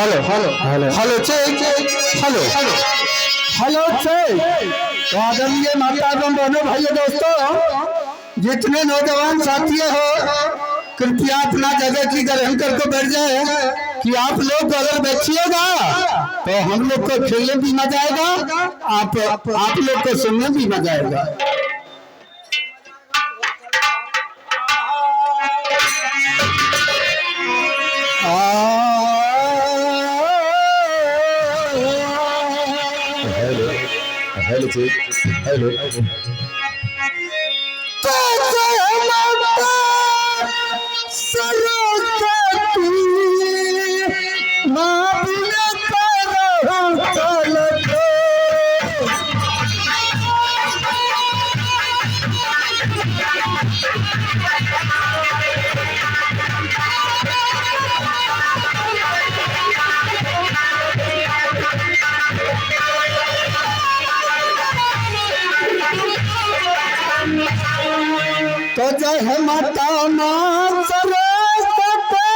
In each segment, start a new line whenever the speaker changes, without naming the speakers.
Hello hello
hello.
Hello check hello hello check. तो आदरणीय माता एवं बहनों, भाइयों, दोस्तों, जितने नौजवान साथी हो, कृपया अपना जगह की ग्रहण करके बैठ जाए कि आप लोग अगर बैठिएगा तो हम लोग को खेलने भी मजा आएगा, आप लोग को सुनने भी मजा आएगा।
Hello hello check hello.
तो जय माता सरस्वती माँ बिना करो चलते। तो जय है माता माँ सरस्वती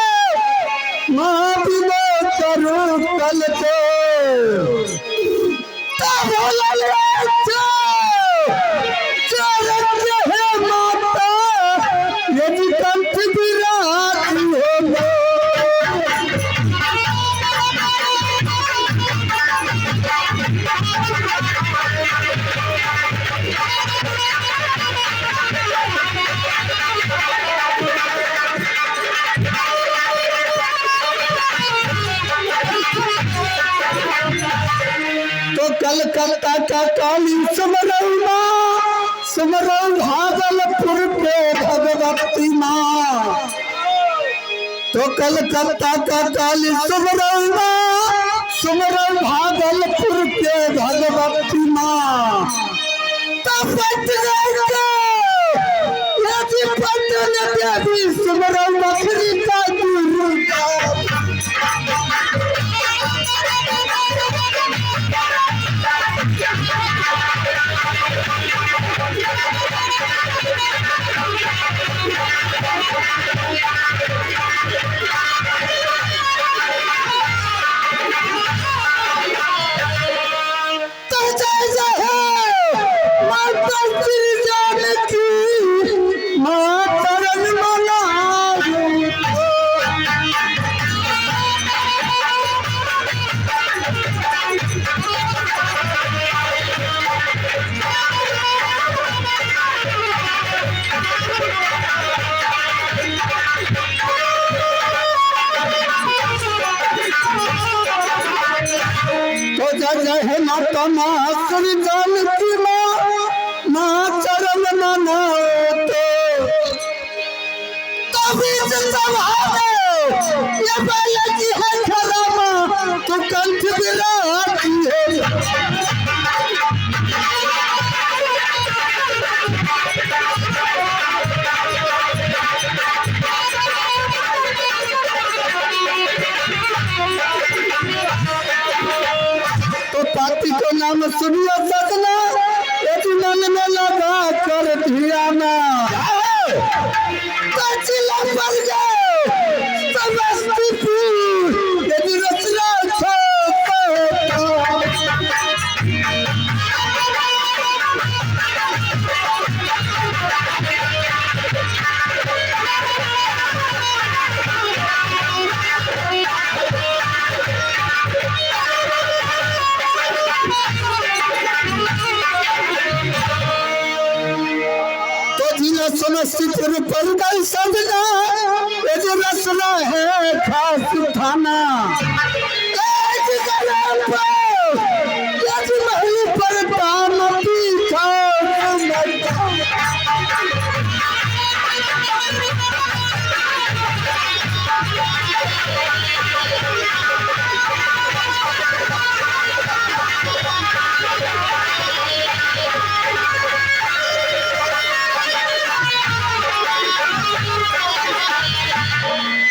माँ बिना करो कल को। तो बोलल है माता यदि कंठ विराजी हो। तो कलकत्ता का काली सुमरऊ माँ, सुमरऊ भागलपुर के भगवती माँ। तो कलकत्ता का काली सुमरऊ माँ, सुमरऊ भागलपुर के भगवती माँ। तो पट गए यदि पटन देवी सुमरऊ मखरी का गुरु का। तो जय जय है माता श्री जानकी माँ चरण मनाऊं। तो जय जय है माता माँ श्री जानकी माँ, माँ चरण मनाओ। तो तभी सभा में ये बालक है खरा माँ, तो कंठ विराजी है। तो पाती को नाम सुनियो सजना, यदि मन में लगा कर धियाना। तो जिला पर गए समस्तीपुर, यदि रचना छो तो। तो जिला समस्तीपुर पर गई सजना, यदि रचना है खास थाना। एक गरम पर यदि महल पर दामती खास मरता।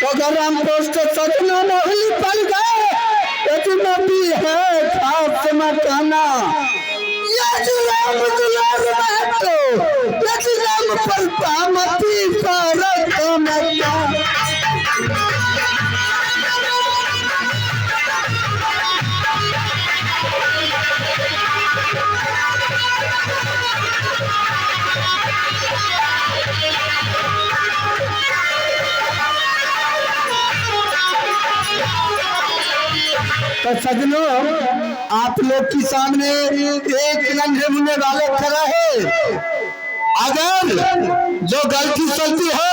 तो गरम पोस्ट सजना महल पर गए, यदि नबी है खास मकाना। यदि राम दुलार महतो, यदि राम पर पामती पारत मका। तो सजनों, आप लोग के सामने एक नन्हे मुन्ने बालक खड़ा है। अगर जो गलती सलती हो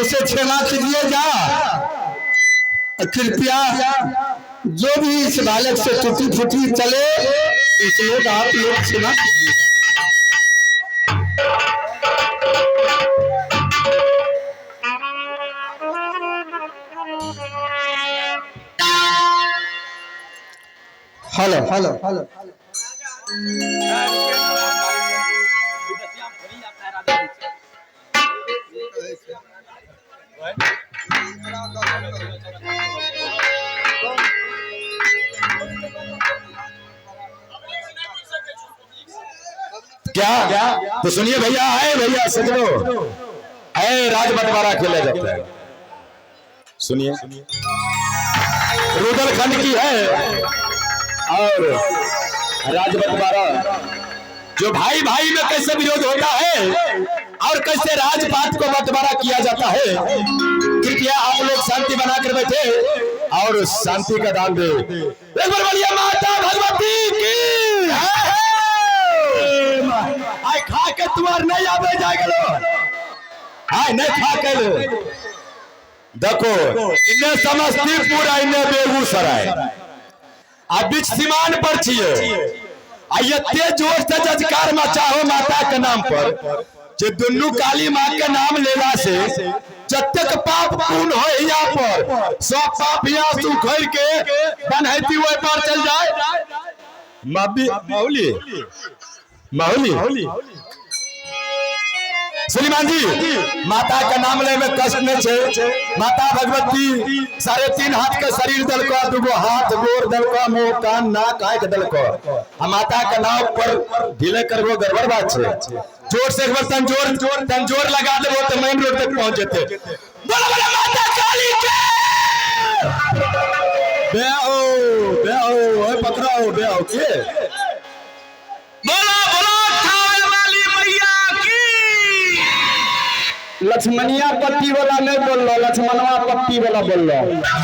उसे क्षमा कीजिए जा। कृपया जो भी इस बालक से टूटी फूटी चले इस लोग आप लोग क्षमा कीजिएगा। Hello hello hello.
क्या तो सुनिए भैया, आए भैया सजनों, आए राज बंटवारा खेला जाता है। सुनिए, रुदलखंड की है और राज बंटवारा जो भाई भाई में कैसे विरोध होता है और कैसे राजपाट को बंटवारा किया जाता है। कृपया आप लोग शांति बनाकर बैठे और शांति का दान दे। एक बार बोलिए माता भगवती की। आय खा के तुम्हार नहीं आवे जाए गलो, आय नहीं खा के लो। देखो इन्हें समस्तीपुर इन्हें बेगूसराय आ बीच सीमान पर छिए आ एते जोर से जजकार मचाहो माता के नाम पर जे दुनू काली माँ के नाम लेला से जतेक पाप पुण्य हो यहाँ पर सब पाप यहाँ से उखड़ के बनहती ओहि पर चल जाए। माहुली माहुली श्रीमान जी, माता के नाम ले में कष्ट नहीं छे। माता भगवती 3.5 हाथ के शरीर दलको, दुगो हाथ गोर दलको, मुंह कान नाक आंख दलको। आ माता के नाम पर ढीले करबो गड़बड़ बात छे। जोर से एक बार तंजोर जोर तंजोर लगा देबो तो मेन रोड तक पहुंच जेते। बोलो बोलो माता काली के। बेओ बेओ ओए पकड़ाओ बेओ के। बोलो बोलो थावे वाली मैया की।
लक्ष्मणिया पट्टी वाला नहीं बोल रहा, लक्ष्मणवा पट्टी वाला बोल रहा।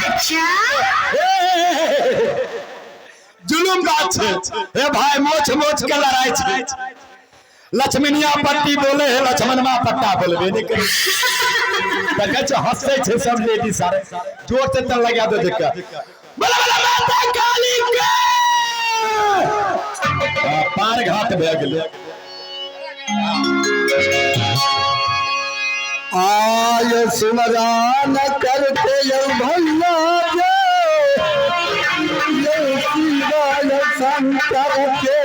अच्छा जुलुम बात छे ए भाई, मोछ मोछ के लड़ाई छे। लक्ष्मणिया पट्टी बोले है, लक्ष्मणवा पट्टा बोलबे नहीं करे। देखै छै हंसै छै सब लेडीज सारे। जोर से तन लगा दो देख के। बोला बोला माता काली के। पार घाट भए गेलै।
आय सुमरान करते यौ भैया ये शिवाय शंकर के।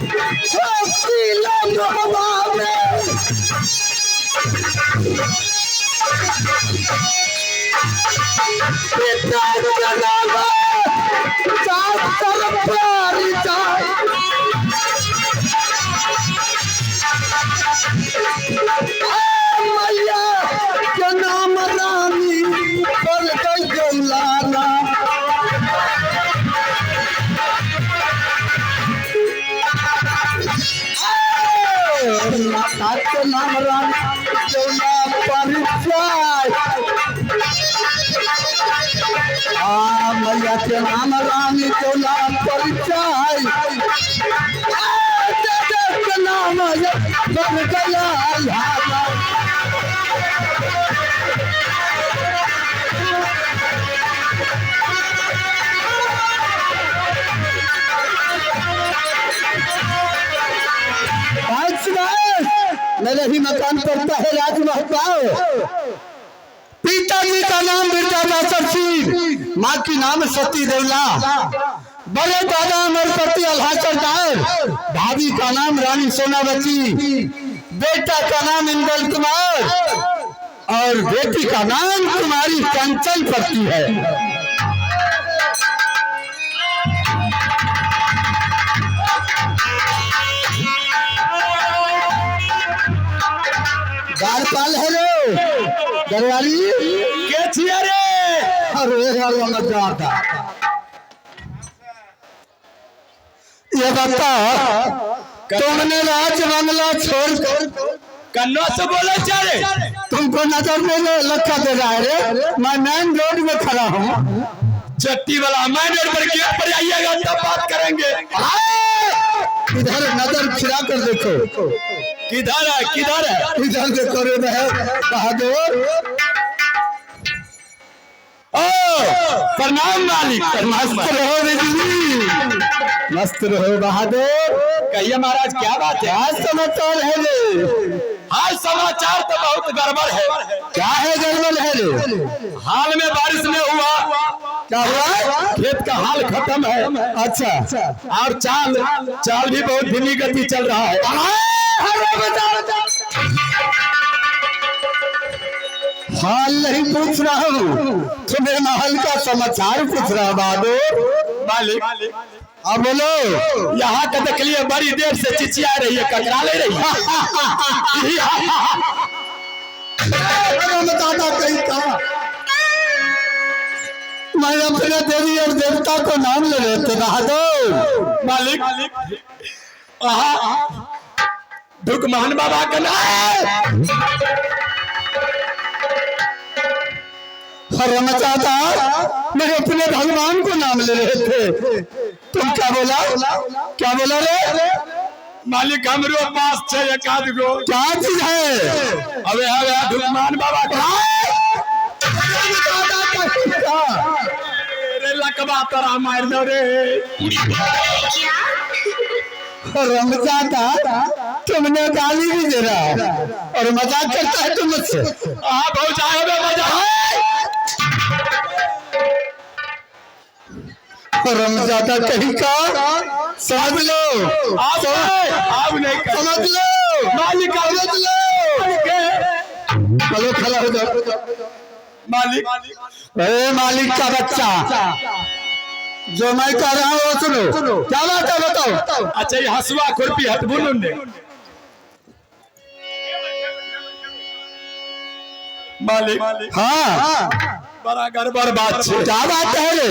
पीला मोहबा में पिता के नाम चार पर जाए। मैया के नाम रानी पर गौलाना। माता के नाम रानी गौला पर जाए। मैया के नाम रानी गौला पर जाए। के नाम बन गया। मेरे ही मकान पड़ता है राजमहल। पिताजी का नाम बिरजा दासर सिंह, माँ की नाम सती देवला, बड़े दादा अमरपति अल्हा सरदार, भाभी का नाम रानी सोनावती, बेटा का नाम इंदल कुमार और बेटी का नाम कुमारी कंचन पति है। गारपाल है रे घरवाली
के छियै रे?
अरे अरे मजाता ये बता तुमने राज बंगला छोड़
कन्नो से बोले रे?
तुमको नजर में लखा दे रहा है रे। मैं मेन रोड में खड़ा हूँ।
चट्टी वाला मेन रोड पर गेट पर आइएगा तब बात करेंगे।
इधर नजर फिरा कर देखो।
किधर है किधर है?
इधर देखो रे बहादुर।
ओ प्रणाम मालिक।
मस्त रहो बिजली, मस्त रहो बहादुर।
कहिए महाराज क्या बात है?
क्या समाचार है रे?
हाल समाचार तो बहुत गड़बड़ है।
क्या है गड़बड़ है रे?
हाल में बारिश में हुआ।
क्या हुआ?
खेत का हाल खत्म है।
अच्छा।
और चाल चाल भी बहुत धीमी गति चल रहा है।
हाल नहीं पूछ रहा हूँ, तुम्हें महल का समाचार पूछ रहा हूँ बहादुर।
मालिक
अब बोलो।
यहाँ का देख लिए बड़ी देर से चिचिया रही है, ककरा ले रही है।
दादा कहीं कहा मैं अपने देवी और देवता को नाम ले रहे थे बहादुर।
मालिक दुख मोहन बाबा का नाम
चाहता मैं अपने भगवान को नाम ले रहे थे। तुम क्या बोला? क्या बोला रे?
मालिक हमरो पास छे एक आध गो।
क्या चीज है?
अबे अबे दुखमान बाबा का रे लकवा तोरा मार दो रे।
रमजादा तुमने गाली भी दे रहा है और मजाक करता है तुम मुझसे।
आप हो जाए मजाक।
रमजादा कहीं का समझ लो,
आप नहीं
समझ लो
मालिक,
समझ लो। चलो खड़ा हो जाओ
मालिक।
अरे मालिक का बच्चा, जो मैं कह रहा हूँ वो सुनो। क्या बात है बताओ।
अच्छा ये हसुआ खुरपी हथ बोलो ने मालिक।
हाँ
बड़ा गड़बड़ बात है।
क्या बात है रे?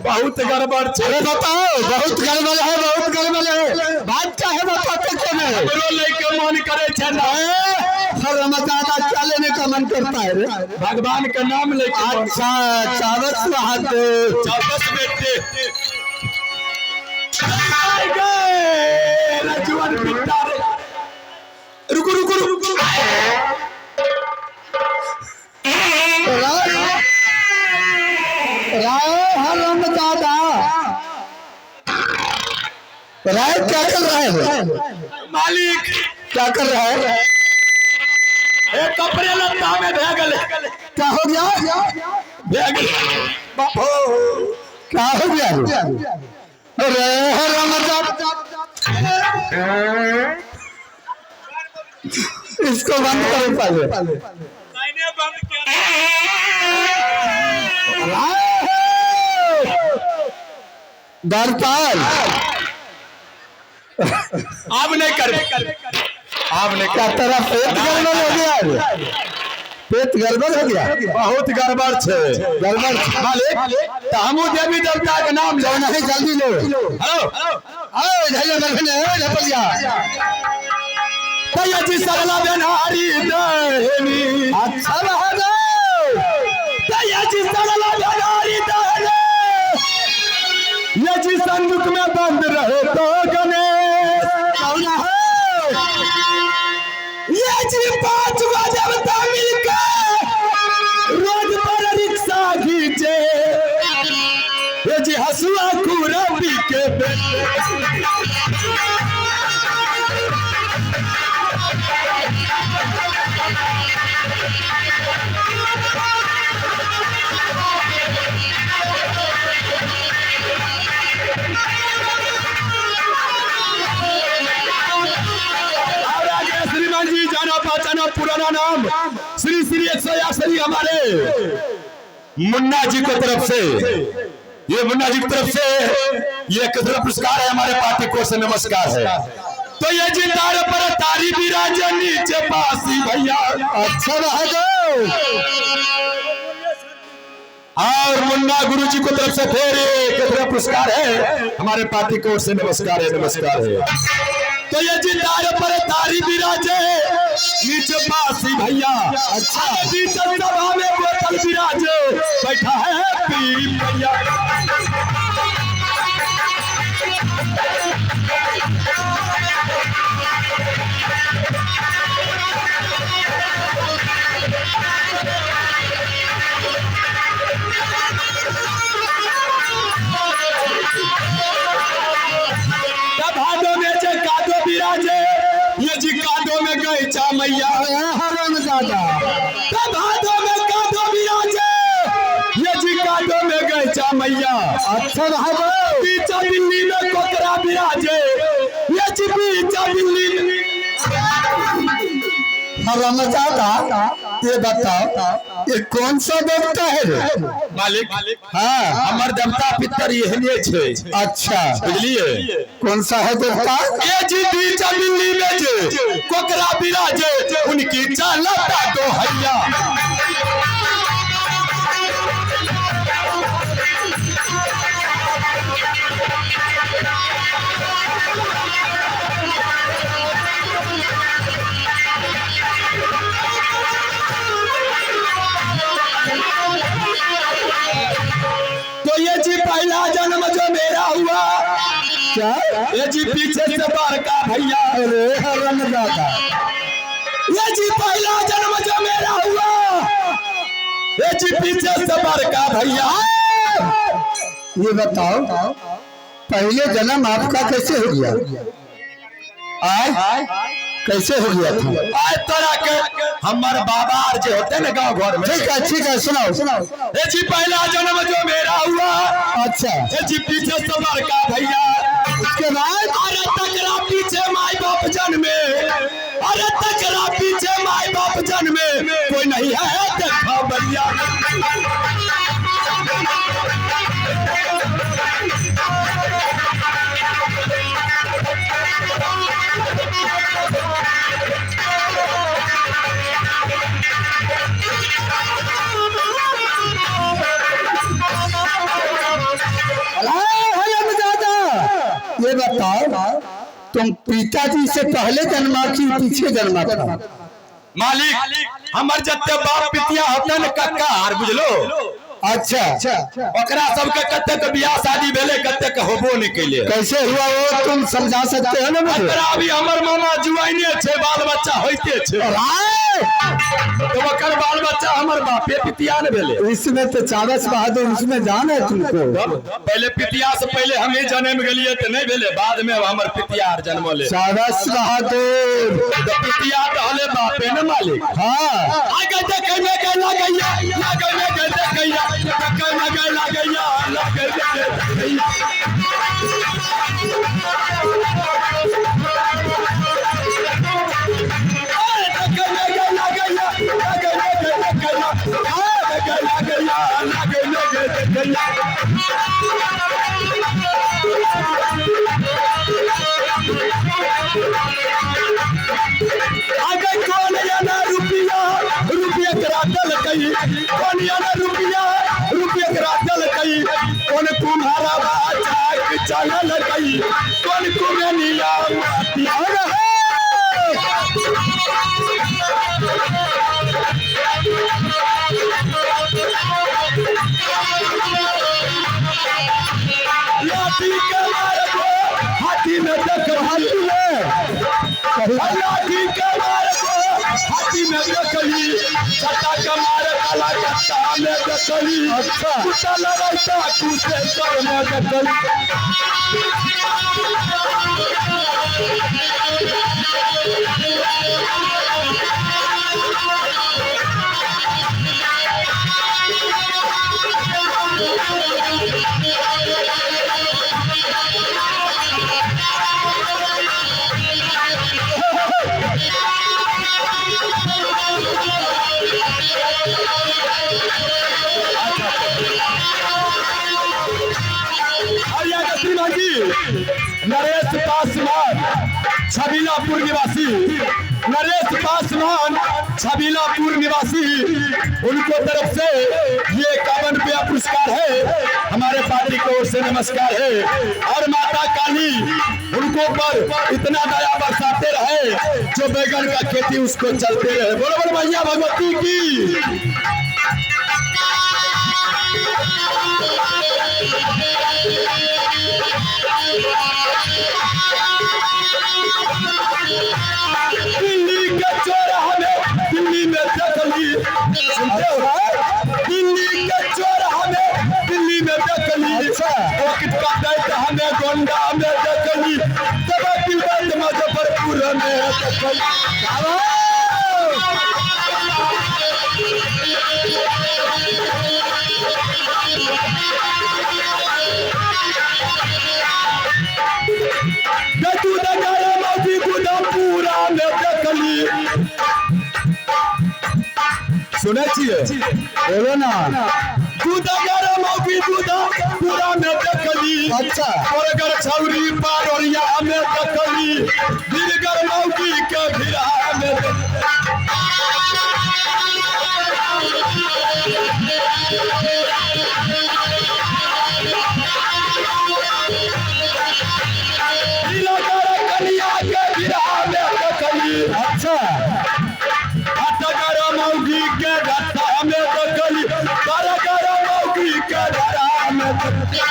बहुत गड़बड़ है।
अरे बताओ। बहुत गड़बड़ है, बहुत गड़बड़ है। बात क्या है बताते क्यों नहीं?
हमरो लेके मन करे छे ना।
हर रमजाना क्या लेने का मन करता है रे?
भगवान का नाम लेके।
अच्छा चावस बहादुर।
चावस बेटे रुको रुको रुको।
राय हरम दादा राय क्या कर रहा है
मालिक?
क्या कर रहा है?
एक कपड़े लत्ता में भे गए।
क्या हो गया?
भे गए बापो।
क्या हो गया? अरे हरम दादा इसको बंद करो पहले। दरपाल
आब नहीं कर, आब नहीं
क्या
कर।
तेरा पेट गड़बड़ हो गया रे? पेट गड़बड़ हो गया?
बहुत गड़बड़ छे।
गड़बड़ छे।
मालिक तो हमू देवी देवता के नाम
लो
ले।
नहीं जल्दी लो।
हेलो
आओ झल्ला बरखने, ओ झपलिया।
भैया जी सरला बेनहारी दहनी।
अच्छा बहादुर।
भैया जी सरला बेनहारी दहनी। ये जी संदूक में बंद रहे तो गणेश।
कौन है?
ये जी 5 गो देवता मिलकर रोड पर रिक्शा खींचे। ये जी हसुआ खुरपी के बेटे। और आगे श्रीमान जी जाना पहचाना पुराना नाम श्री श्री 108 श्री हमारे मुन्ना जी को तरफ से, ये मुन्ना जी की तरफ से ये कितना पुरस्कार है हमारे पार्टी को से नमस्कार है। तो ये जी तार पर तारी विराजे नीचे पासी भैया।
अच्छा बहादुर।
और मुन्ना गुरु जी को तरफ से फिर कितना पुरस्कार है हमारे पार्टी को से नमस्कार है, नमस्कार है। तो ये जी तार पर तारी विराजे नीचे पासी भैया। अच्छा बीच सभा में बोतल विराजे बैठा है पी भैया। तब भादो में जे कादो विराजे ये जी कादो में गईचा मैया।
हरम दादा।
तब भादो में कादो विराजे ये जी कादो में गईचा मैया।
अच्छा बहादुर।
पीछा बिल्ली में कोकरा विराजे ये जी पीछा बिल्ली में।
हरम दादा ये बताओ ये कौन सा देवता है रे?
मालिक
हाँ
हमर देवता पितर एहने छे।
अच्छा
बुझलिए
कौन सा है देवता?
ये जी बीच बिल्ली में जे कोकरा विराजे उनकी चालता दो हैया। तो ये जी पहला जन्म जो मेरा हुआ
क्या?
ये जी पीछे से बड़का भैया।
अरे हरम दादा।
ये जी पहला जन्म जो मेरा हुआ ये जी पीछे से बड़का भैया।
ये बताओ पहले जन्म आपका कैसे हो गया? आय कैसे हो गया था?
आय तोरा के हमर बाबा आर जे होते ना गांव घर में।
ठीक है ठीक है, सुनाओ सुनाओ।
ये जी पहला जन्म जो मेरा हुआ।
अच्छा
ये जी पीछे से बड़का भैया।
उसके बाद?
अरे तकरा पीछे माई बाप जन्मे, अरे तकरा पीछे माई बाप जन्मे कोई नहीं है देखा भैया।
हरम दादा ये बताओ तुम पिताजी से पहले जन्मा कि पीछे जन्मा था?
मालिक हमर जते बाप पितिया होते न कक्का आर बुझलो।
अच्छा
ओकरा सबके कते के बियाह शादी भेले कते के होबो नहीं कैले।
कैसे हुआ वो तुम समझा सकते हो ना मुझे?
ओकरा अभी हमर मामा जुआइने छे बाल बच्चा होइते छे। तो ओकर बाल बच्चा हमर बापे पितिया ने भेले।
इसमें तो चावस बहादुर उसमें जान है तुमको।
पहले पितिया से पहले हम ही जन्म गेलिए तो नहीं भेले, बाद में हमर पितिया आर जन्मले।
चावस बहादुर
तो पितिया तो हले बापे ने मालिक।
हाँ
आगे देखे में के लगैया लगे में के देखैया देखे में के लगैया लगे में के देखैया। देखली। आगे कौन याना रुपया रुपया करा दलकई, कौन याना रुपया रुपया करा दलकई, कौन तुम्हारा बाचा के चलल कई, कौन कुमेनिया माटी।
अरे हे!
लाठी के मारबो हाथी में देख
हाथी में सही बात।
लाठी के मारबो हाथी में देखली, छता के मार काला कत्ता में देखली।
अच्छा।
कुत्ता लड़ाइता कुशेश्वर में देखली। और यहाँ के श्रीमान जी नरेश पासवान छबीलापुर निवासी, नरेश पासवान छबीलापुर निवासी, उनको तरफ से ये 51 रुपया पुरस्कार है, हमारे पार्टी की ओर से नमस्कार है। और माता काली उनको पर इतना दया बरसाते रहे, जो बैगन का खेती उसको चलते रहे। बोलो बोलो भैया भगवती की। दिल्ली के चोर हमें दिल्ली में देखली, सुनते हो? दिल्ली के चोर हमें दिल्ली में देखली।
अच्छा।
पॉकेट का दैत हमें गोंडा में देखली, तब पीबत मुजफ्फरपुर में देखली। गदू दगारा मौजी गुदमपुरा में देखली। सुनै छियै?
बोलो ना।
दूधगर मौगी दूधपुरा में देखली।
अच्छा।
परगर छौरी पारोरिया में देखली, वीरगर मौगी के भिड़ा में देखली। नीलगर कनिया के भिड़ा में देखली।
अच्छा।
अटगर मौगी के धत्ता में देखली, बरगर मौगी के धरा में देखली।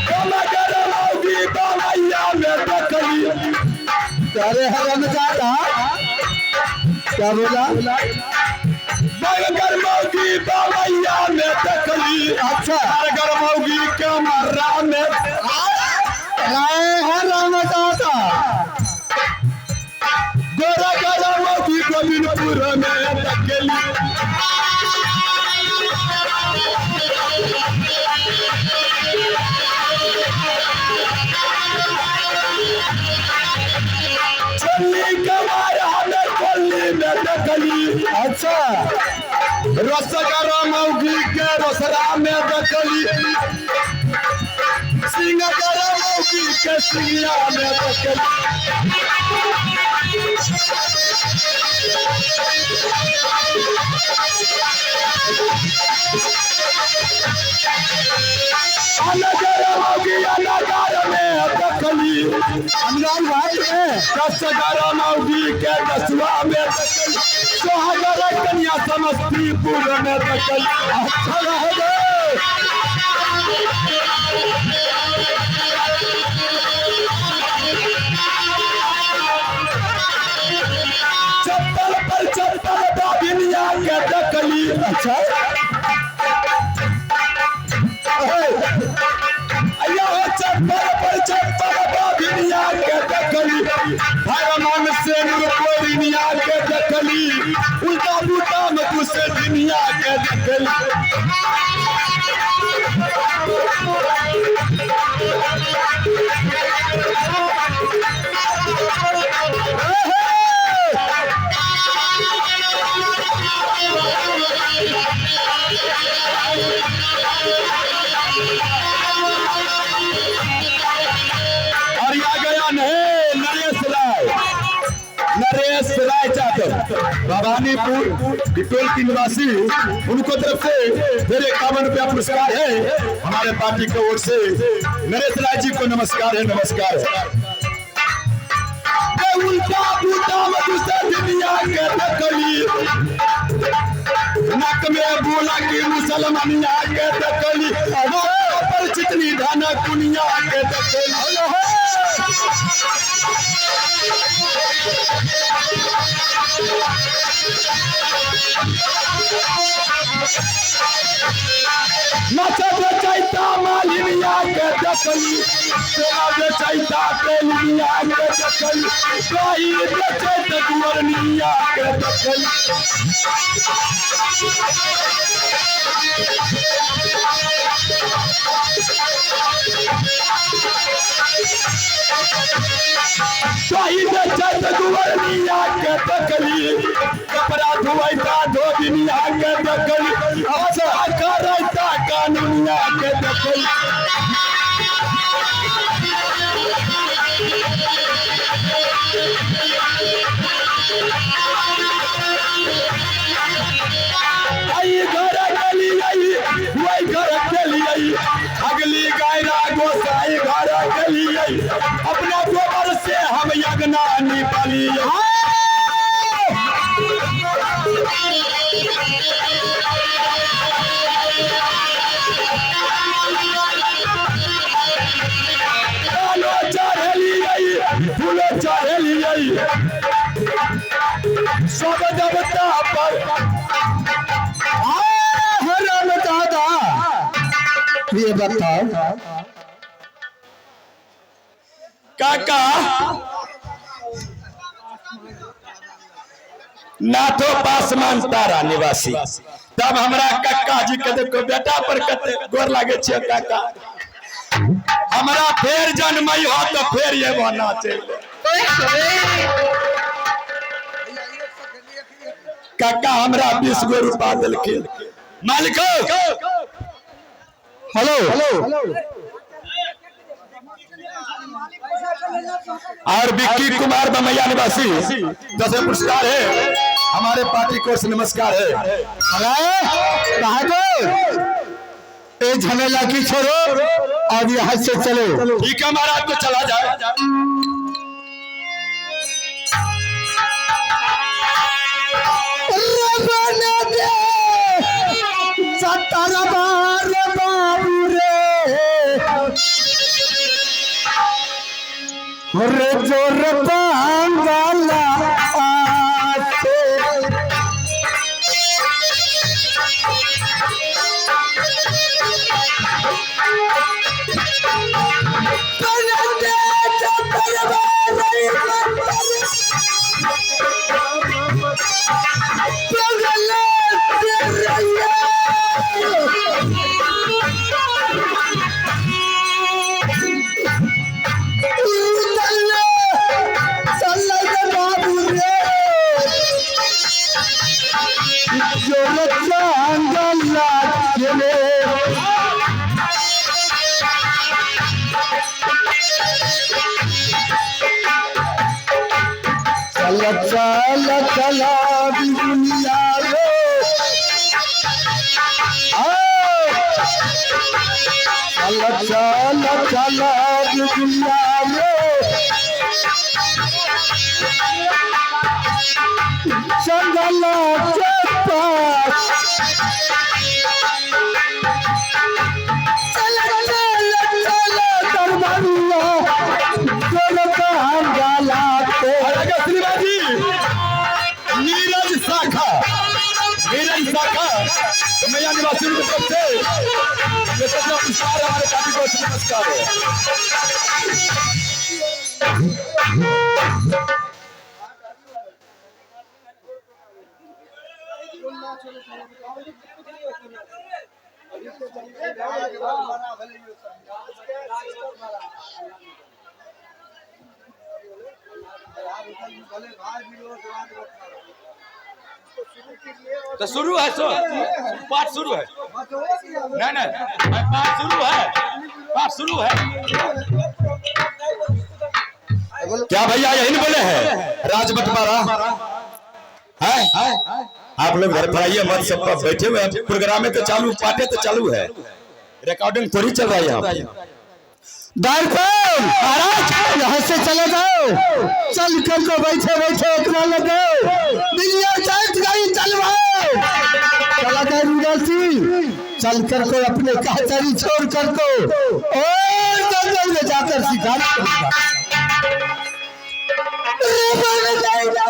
कमगर मौगी बमैया में देखली।
अरे हरम जाता क्या बोला?
बरगर मौगी बमैया में देखली।
अच्छा।
बरगर मौगी के मर्रा में।
राय हरम जाता।
गोरगर मौगी गोविंदपुर में देखली। चुन्नी के मार हमें कोल्ली में देखली।
अच्छा।
रसगर मौगी के रसरा में देखली, सिंहगर मौगी के सिंगिया में देखली। अनगर मौगी अनगर में देखली।
अनगार भाई है।
दसगर मौगी के दसवा में देखली, सोहागर कन्या समस्तीपुर में देखली।
अच्छा रह गए।
चप्पल पर चप्पल बाबिनिया के देखली।
अच्छा।
अय्या हो चप्पल पर चप्पल बाबिनिया के देखली, भगवान से कोरिनिया के देखली, उल्टा पुल्टा में तुसे दुनिया के देखली। और या गया नहीं नरेश राय, नरेश राय चादर भवानीपुर बिटोल की निवासी, उनको तरफ से फिर 51 रुपया पुरस्कार है हमारे पार्टी की ओर से। नरेश राय जी को नमस्कार है, नमस्कार है। उल्टा बूटा मधुसर दुनिया के देखली, नक में बोला कि मुसलमानिया के देखली, पर चितनी धन कुनिया के देखली। नच बेचैता मालिनिया के देखली, सेवा बेचैता तेलिनिया के देखली, गाई बेचैत कुंवरनिया के देखली। गाई बेचैत कुंवरनिया के देखली, कपड़ा धोवैता धोबिनिया के देखली, अच्छा करैता कानूनिया के देखली। आई घर के लिए, वही घर के लिए, अगली गायरा गोसाई घर के लिए, अपना गोबर से हम यज्ञ निपाली। फूलो चढ़ेलियै, फूलो चढ़ेलियै, सब देवता पर।
हराम दादा, ये बताओ
काका नाथो पासमान तारा निवासी, तब हमरा कक्का जी के देखो बेटा पर कते गोर लागे छियै काका, हमरा फेर जन्मई हो तो फेर ये नाचे। काका हमरा 20 गो रुपा देलखिन। मालिक
हेलो
और विक्की कुमार बमैया निवासी 10 पुरस्कार है हमारे पार्टी को नमस्कार है।
अरे बहादुर, ये झमेला की छोड़ो और यहाँ से चलो।
ठीक है महाराज, तो चला जाए।
रे जोर वाला आते चल चल चला दुनिया रे, चल चल चला दुनिया रे, जंगल के पास चल चल चल दरबारिया
नीरज शाखा, नीरज शाखा मैया निवासी की तरफ से ये पुरस्कार हमारे पार्टी को नमस्कार है। तो शुरू है, सो पाठ शुरू है। नहीं नहीं, पाठ शुरू है, पाठ शुरू है। क्या भैया यही नहीं बोले हैं राज बंटवारा है? आप लोग घर पर आइए मत, सब पर बैठे हुए हैं। प्रोग्राम में तो चालू, पाठे तो चालू है, रिकॉर्डिंग थोड़ी चल रही है यहाँ पे।
दर्पण महाराज यहाँ से चले जाओ, चल कर को बैठे बैठे इतना लगे बिजलियां चल गई, चलवाओ चला गए रुदल सिंह, चल कर को अपने कचहरी छोड़ कर को और जंगल में जाकर शिकार करेगा।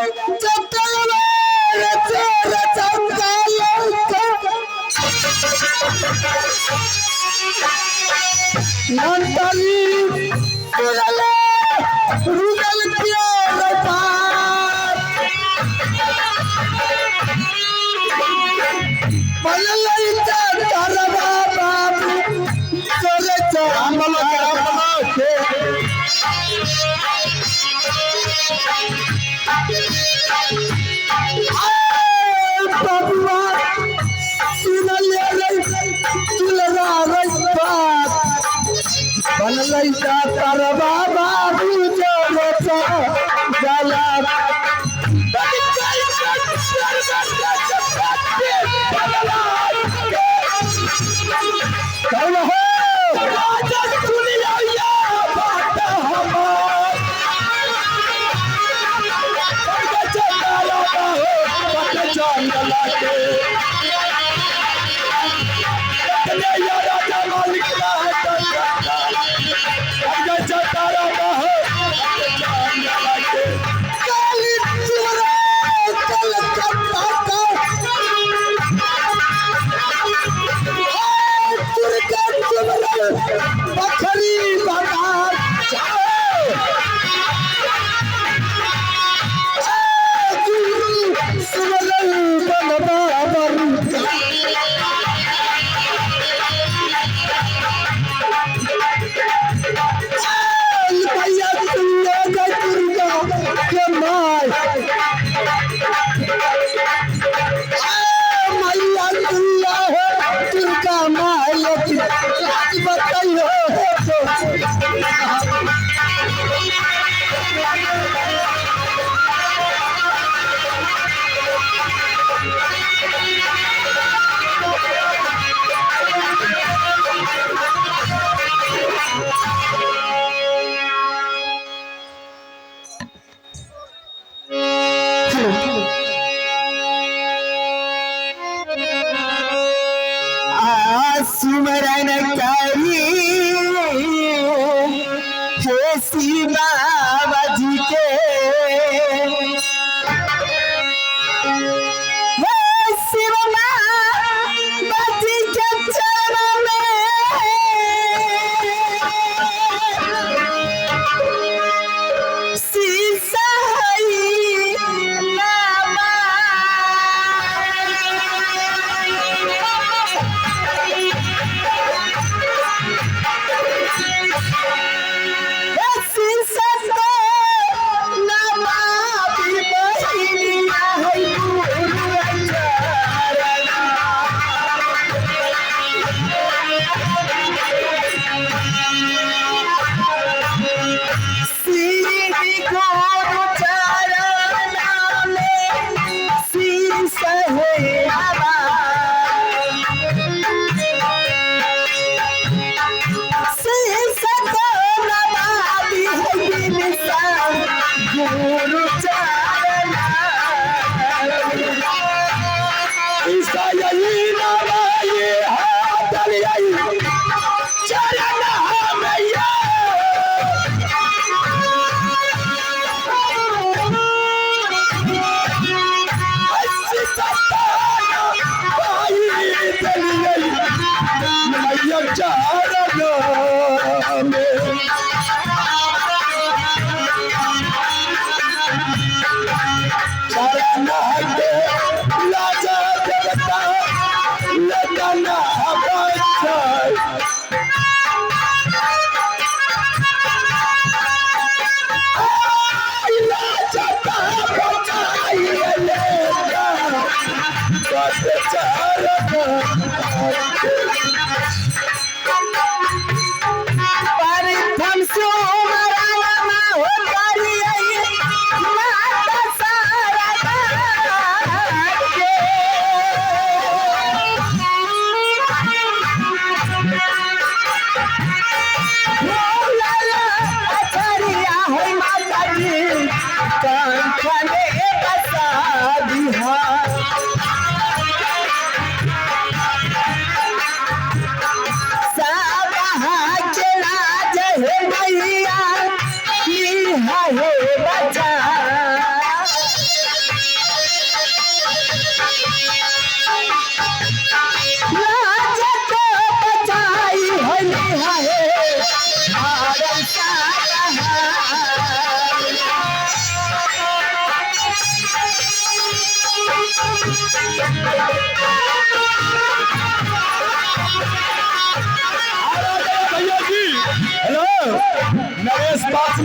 सुमरन करी हे शिव बाबा जी के, हे शिव बाबा जी के चरण में शीशा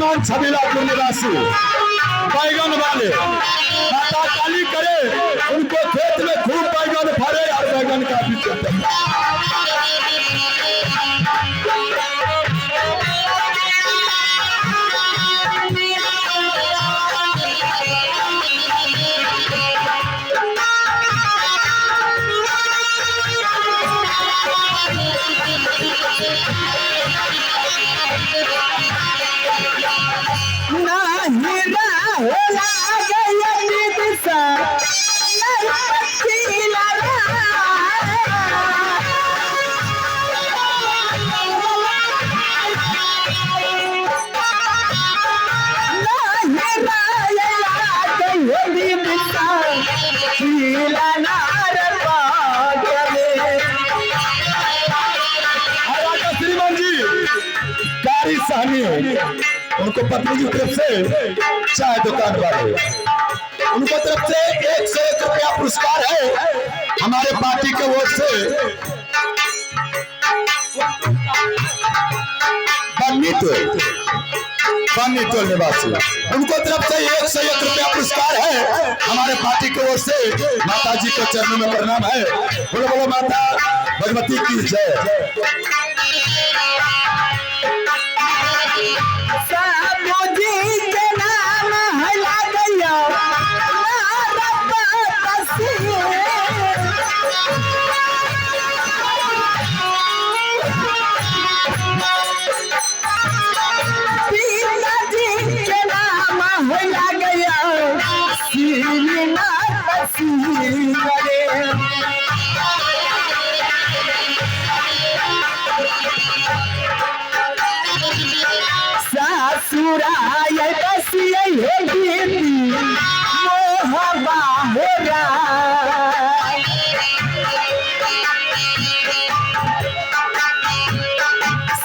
श्रीमान छबीलापुर निवासी बैगन वाले, माता काली करे उनको खेत में खूब बैगन फरे और बैगन का भी।
नाही राहला गया दिसा नाही पक्षीला। नाही राहला गया दिसा शिला नार पागले।
और राजा श्रीमान जी कारी सहनी, उनको पत्नी की तरफ से चाय दुकान वाले, उनको तरफ से 101 रुपया पुरस्कार है हमारे पार्टी के ओर से। बन्नी टोल, बन्नी टोल निवासी, उनको तरफ से 101 रुपया पुरस्कार है हमारे पार्टी की ओर से। माता जी के चरणों में प्रणाम है। बोलो बोलो माता भगवती की जय।
साबुजी के नाम हला गया पिताजी के नाम हला गया श्रीनाथ सिंह रे। सासुराय बसिए हे दीदी मोहबा हो राय।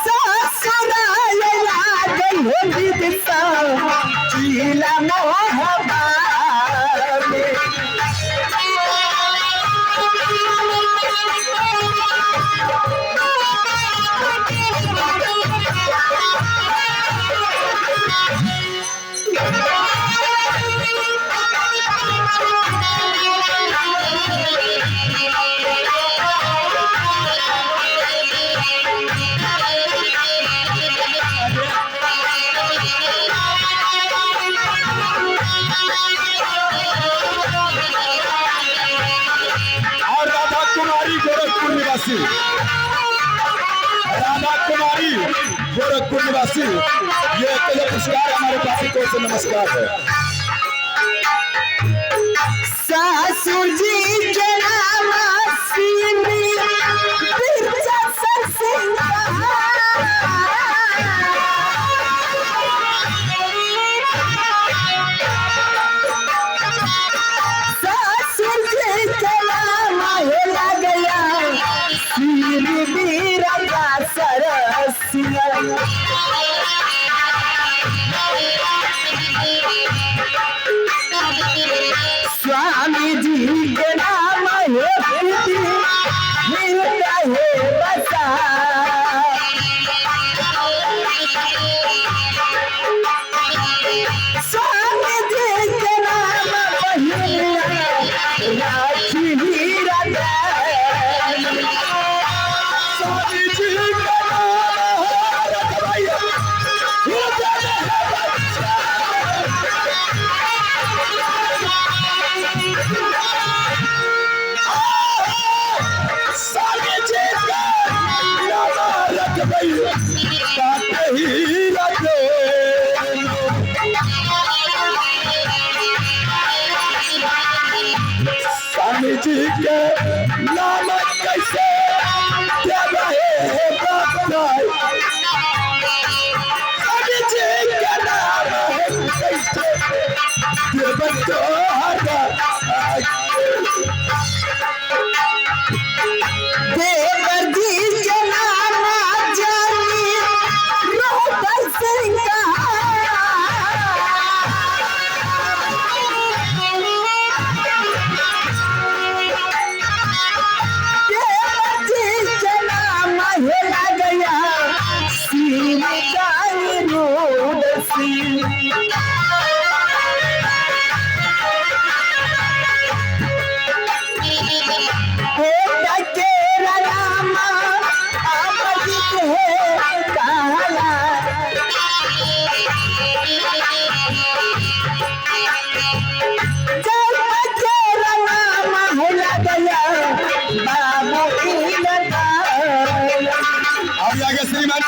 सासुराय लागल हो दीदी चीला मोहबा में।
और राधा कुमारी गोरखपुर निवासी, राधा कुमारी गोरखपुर निवासी, ये अकेले पुरस्कार हमारे पार्टी को से नमस्कार है।
सासुर जी के नाम सिंह बिरजा सिंह। सासुर जी के नाम हेला गया श्री बीरजा सरसिंह। स्वामी जी के नाम हे प्रीति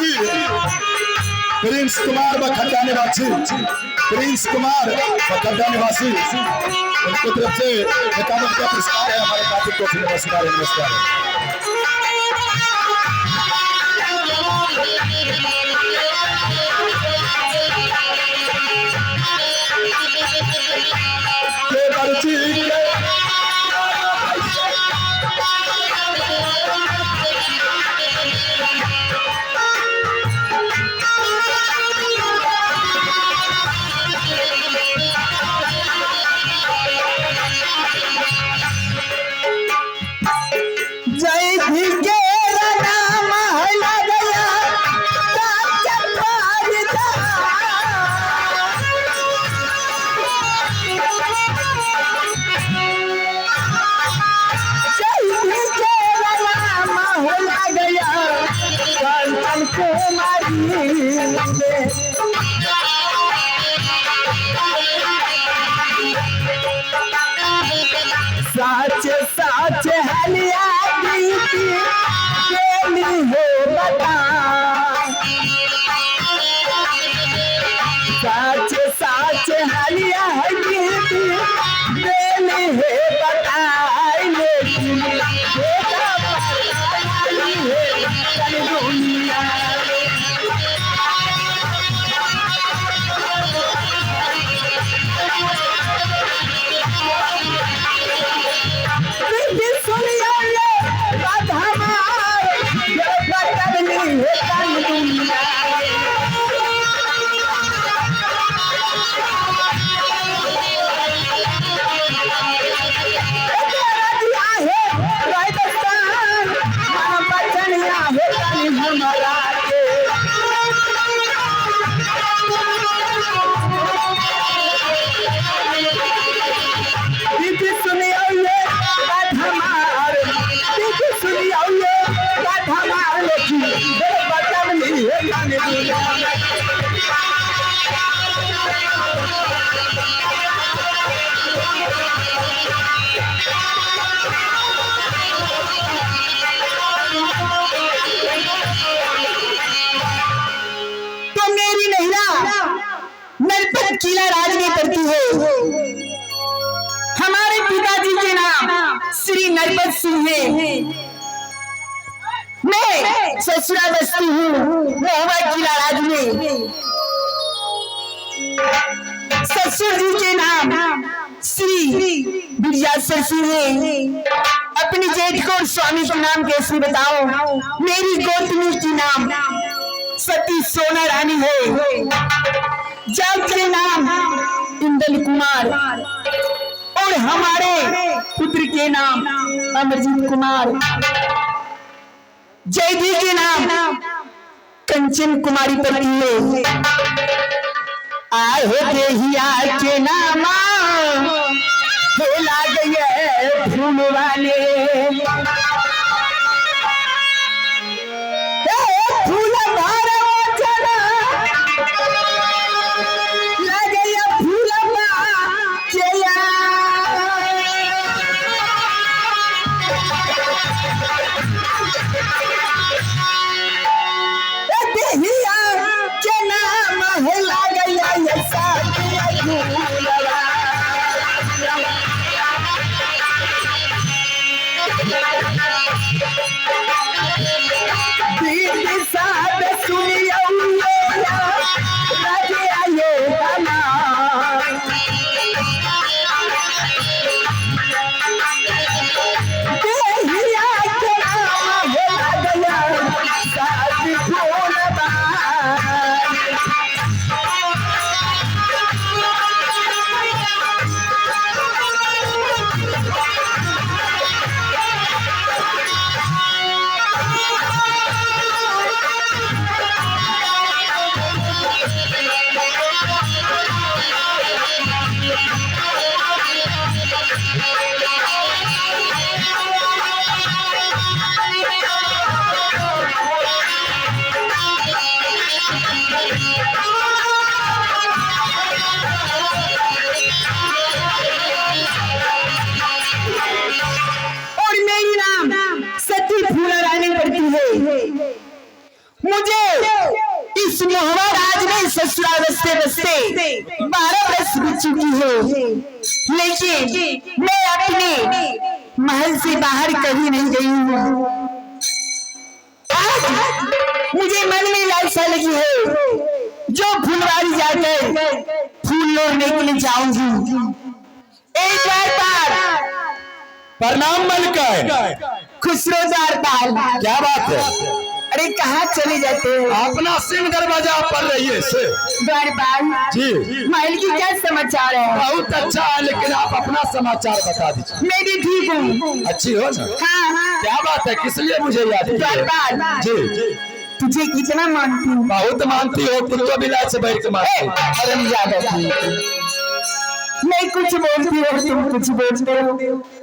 जी, प्रिंस कुमार बखड्डा निवासी, प्रिंस कुमार बखड्डा निवासी, उनकी तरफ से 51 रुपया पुरस्कार है। हमारे कार्तिक को नमस्कार है, नमस्कार है। के बरजी के
जय भी के नाम हला गया कंचन कुमारी। साच साच हलिया दीदी केली हो बता, साच साच हलिया दीदी केली है बताई, लेकिन बेटा बताई है चल दुनिया। दीदी सुनियो ये बात हमार, ये बतवनी है तन दुनिया। दिया है राजस्थान, मन बचनिया है तन हमारा के। दीदी सुनियो ये बात हमार, दीदी सुनियो ये बात हमार, लेकिन ये बतवनी है तन दुनिया। तो मेरी नैहरा नरपत किला राज में पड़ती है। हमारे पिताजी के नाम श्री नरपत सिंह है। मैं ससुरा बस्ती हूँ महुआ किला राज में। ससुर जी के नाम श्री बिरजासर सिंह है। अपनी जेठ को और स्वामी के नाम कैसे बताओ? मेरी गोतनी की नाम सती सोना रानी है। जग के नाम इंदल कुमार और हमारे पुत्र के नाम अमरजीत कुमार। जयदी के नाम कंचन कुमारी पति है। आहे देहिया के नाम खेला गए फूल वाले, फूल भरा चला लगे फूल देहिया के नाम हिला गया ये साथिया झूलवा।
इस मोहवा राज में ससुराल बसते बसते 12 वर्ष बीत चुकी है, लेकिन मैं अपने महल से बाहर कभी नहीं गई हूँ। आज मुझे मन में लालसा लगी है जो फुलवारी जाकर फूल लोड़ने के लिए जाऊंगी। एक बार पार
प्रणाम मलकाइन।
खुसरो द्वारपाल।
क्या बात है?
अरे कहाँ चले जाते हो?
अपना सिंह दरवाजा पर रहिए से।
द्वारपाल
जी
महल की क्या समाचार है?
बहुत अच्छा है, लेकिन आप अपना समाचार बता दीजिए।
मैं भी ठीक हूँ।
अच्छी हो ना?
हाँ हाँ।
क्या बात है, किस लिए मुझे याद किए?
द्वारपाल
जी
तुझे कितना मानती हूँ।
बहुत मानती हो, कुत्तो बिलाय से बैठ के मानती हो।
हरामजादा, मैं कुछ बोलती हूँ और तुम कुछ बोलते हो।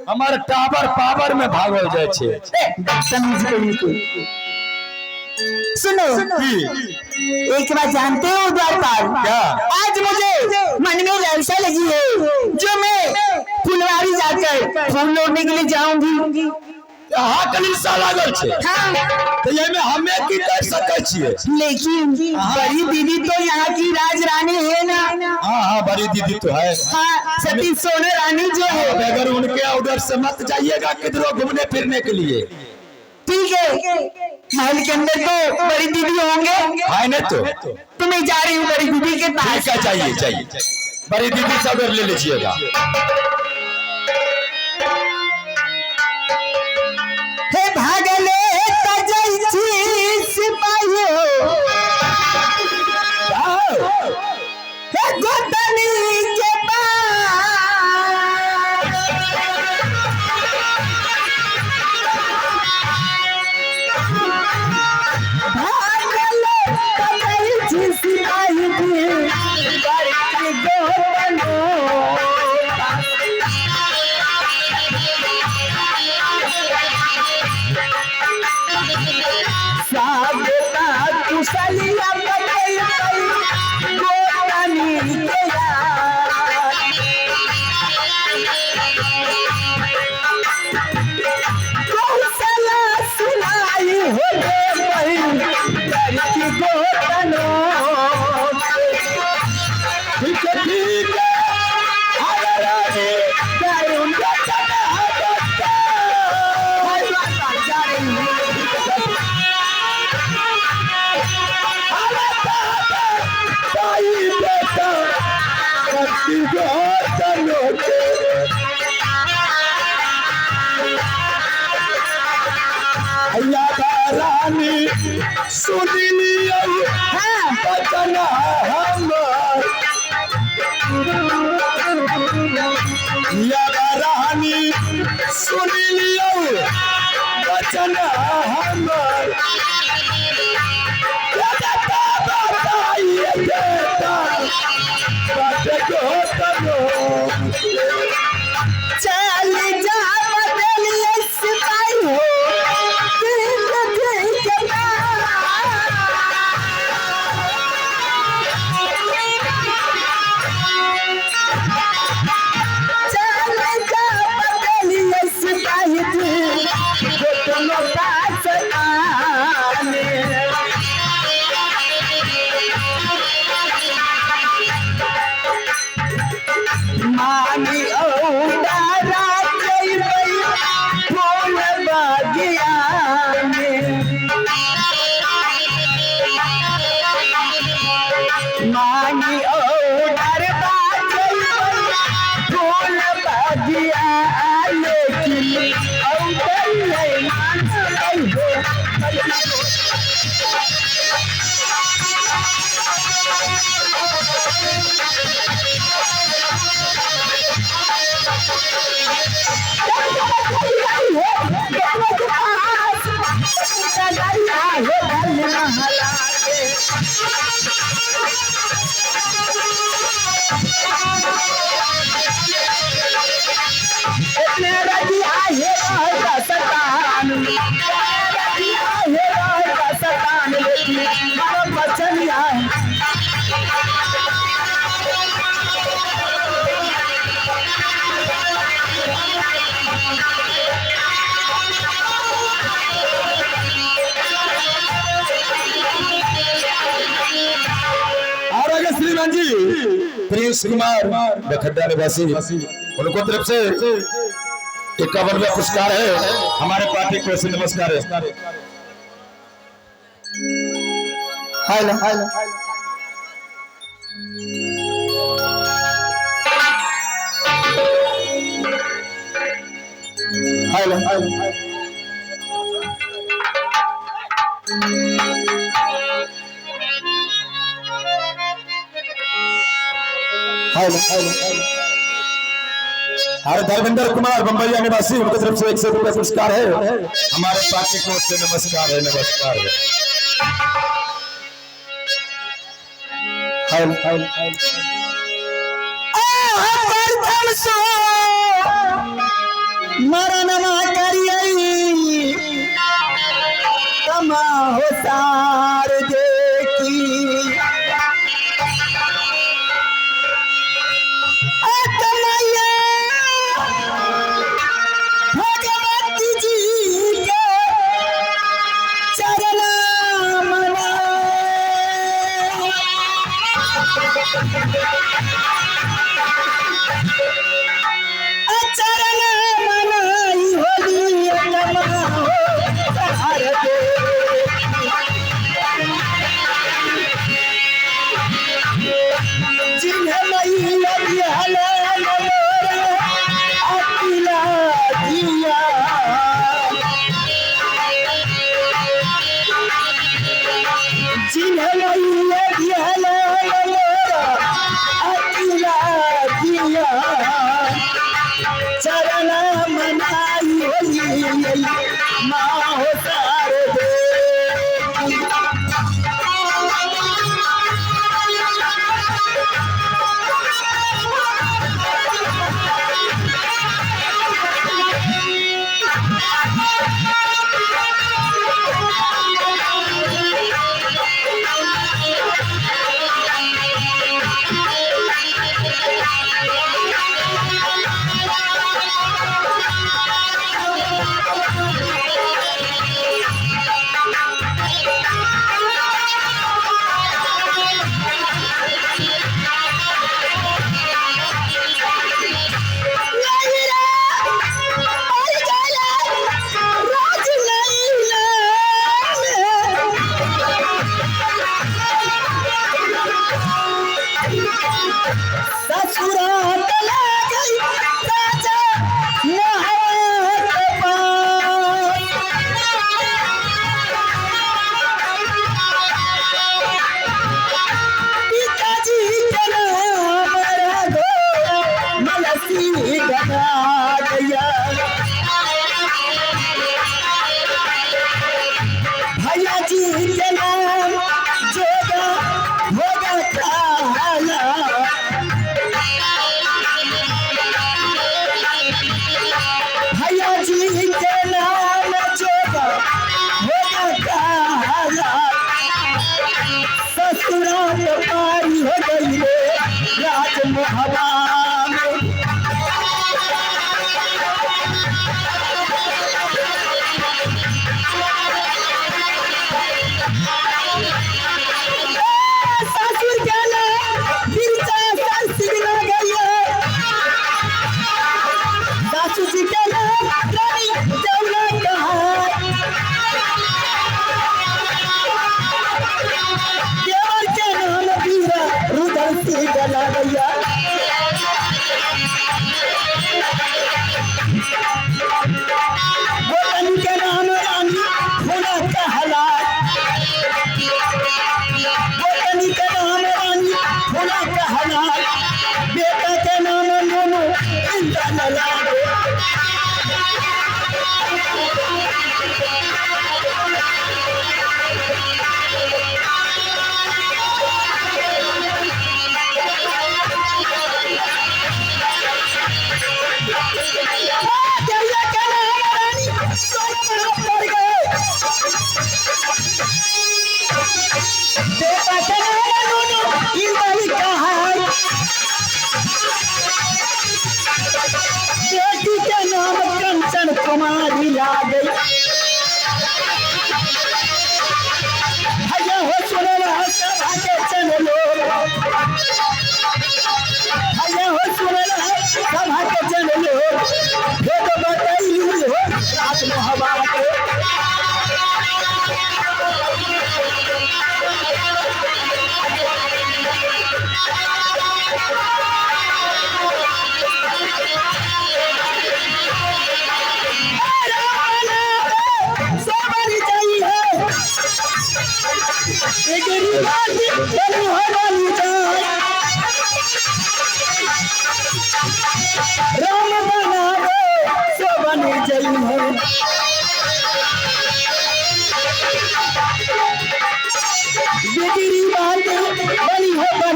हमार टावर पावर में भागल जाए छे।
बदतमीज कहीं के। सुनो
की
एक बात जानते हो द्वारपाल?
क्या?
आज मुझे मन में लालसा लगी है जो मैं फुलवारी जाकर फूल लोड़ने के लिए जाऊंगी।
अहाँ के लिलसा लागल छे।
हाँ।
तो एहिमे हमे की कर सकै छियै?
लेकिन बड़ी दीदी तो यहाँ की राज रानी है ना।
हाँ हाँ, बड़ी दीदी तो है।
हाँ, सती सोने रानी जो है।
अगर उनके उधर से मत जाइएगा किधरों घूमने फिरने के लिए।
ठीक है, महल के अंदर तो बड़ी दीदी होंगे।
है नहीं तो?
तो मैं जा रही हूँ बड़ी दीदी के पास।
ठीक है, जाइए जाइए, बड़ी दीदी से उधर ले लीजिएगा।
हे भागले तजै छी सिपाही हो, हे गोतनी के पास। भागले तजै छी सिपाही जी, बड़की गोतनो। सागता कुशलिया बतई गोतनी के यार। कौशला सुनाई हो गे बहिन लड़की गोतनो।
ठीक है ठीक है, अरे रानी
करुण जा रही हूँ।
भाई बेटा करती गोतनो के। अय्या रानी सुन लियौ वचन हमर। या रानी सुन लियौ वचन हमर। बेटा बताइए बेटा बात गोतनो।
चल जा बदलिए सिपाही हो दिल के पास। चल जा बदलिए सिपाही जी गोतनो पास आने। मानी औदारा जइबै फूल बगिया में। मानी औदारा जइबै फूल बगिया, लेकिन औदलै मानलै हो।
प्रिंस कुमार बखड्डा निवासी, उनको तरफ से 51 रुपया पुरस्कार है। हमारे पार्टी को से नमस्कार है।
Hello hello hello hello.
हमारे धर्मेंद्र कुमार बम्बैया निवासी, उनकी तरफ से 100 रुपया पुरस्कार है। हमारे पार्टी को से नमस्कार है, नमस्कार है।
Hello hello.
प्रथम सो मरणमा करियई तमा हो सार देखी। आत्मैया भगवती जी के चरण मना। चरण मनाई होली नमा हो सार देखी। जिन्ह मैया बिहला मोरा अकिला दिया। जिन्ह मैया बिहला मोरा अकिला दिया। चरण मनाई होली माँ हो सार देखी।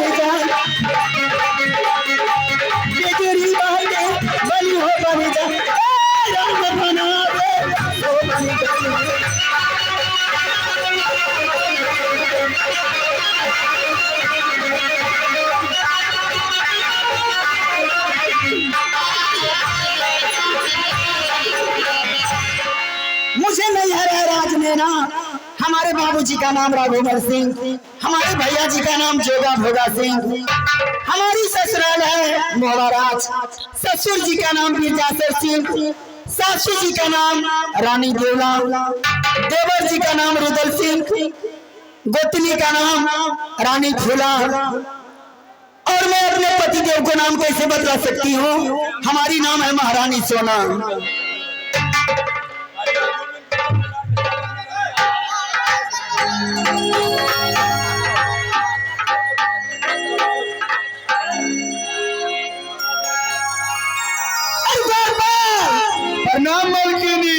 बन जान, बिजुरी बाटे बलि हो बन जान, ए रंग बनावे हो बन जान। मुझे नहीं है राज मेरा। हमारे बाबूजी का नाम राघोवर सिंह, हमारे भैया जी का नाम जोगा भोगा सिंह, हमारी ससुराल है मोहराज, ससुर जी का नाम बीरजासर सिंह, सासू जी का नाम रानी देवला, देवर जी का नाम रुदल सिंह, गोतनी का नाम रानी फूला। और मैं अपने पति देव को नाम कैसे बदला सकती हूँ? हमारी नाम है महारानी सोना।
प्रणाम मालकिनी।